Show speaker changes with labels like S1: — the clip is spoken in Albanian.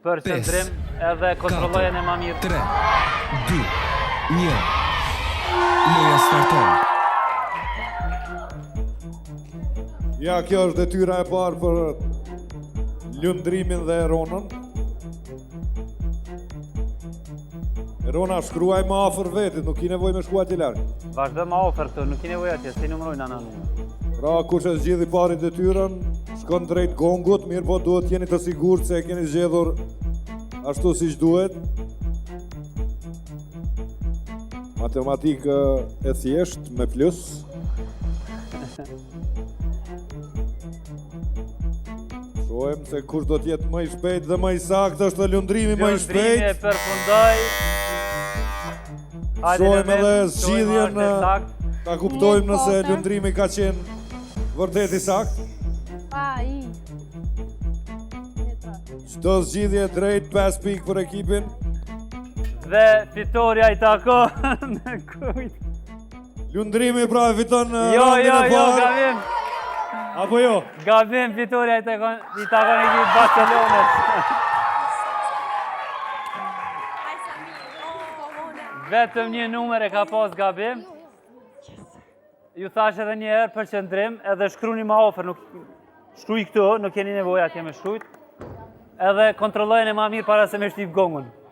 S1: Përqendrim edhe kontrollojeni ma mirë.
S2: 3, 2, 1. Loja starton.
S3: Ja, kjo është detyra e parë për Lundrimin dhe Eronën. Erona, shkruaj më afër vetit, nuk ki nevojë me shku atje larg.
S1: Vazhdo më afër këtu, nuk ki nevojë atje, s'i numërojnë ana numër.
S3: Pra, kush e zgjidh i pari detyrën, shkon drejt gongut, mirëpo duhet jeni të sigurt se e keni zgjedhur ashtu siç duhet. Matematikë e thjeshtë me plus. Shohim se kush do të jetë më i shpejtë dhe më i saktë është Lundrimi më i shpejtë.
S1: Lundrimi e përfundoi.
S3: Shohim edhe zgjidhjen ta kuptojmë nëse Lundrimi ka qenë vërtet i saktë.
S4: Pa, i.
S3: Çdo zgjidhje drejt 5 pikë për ekipin.
S1: Dhe fitorja i takon kujt?
S3: Lundrimi pra e fiton
S1: jo,
S3: raundin
S1: jo,
S3: e
S1: jo,
S3: parë.
S1: gabim.
S3: Apo jo?
S1: Gabim fitorja i takon i takon ekipit Barcelonës. Vetëm një numër e ka pas gabim. Ju thash edhe një herë përqendrim, edhe shkruni ma afër, nuk shkruj këtu, nuk keni nevojë atje me shkrujt. Edhe kontrollojeni ma mirë para se me shtyp gongun.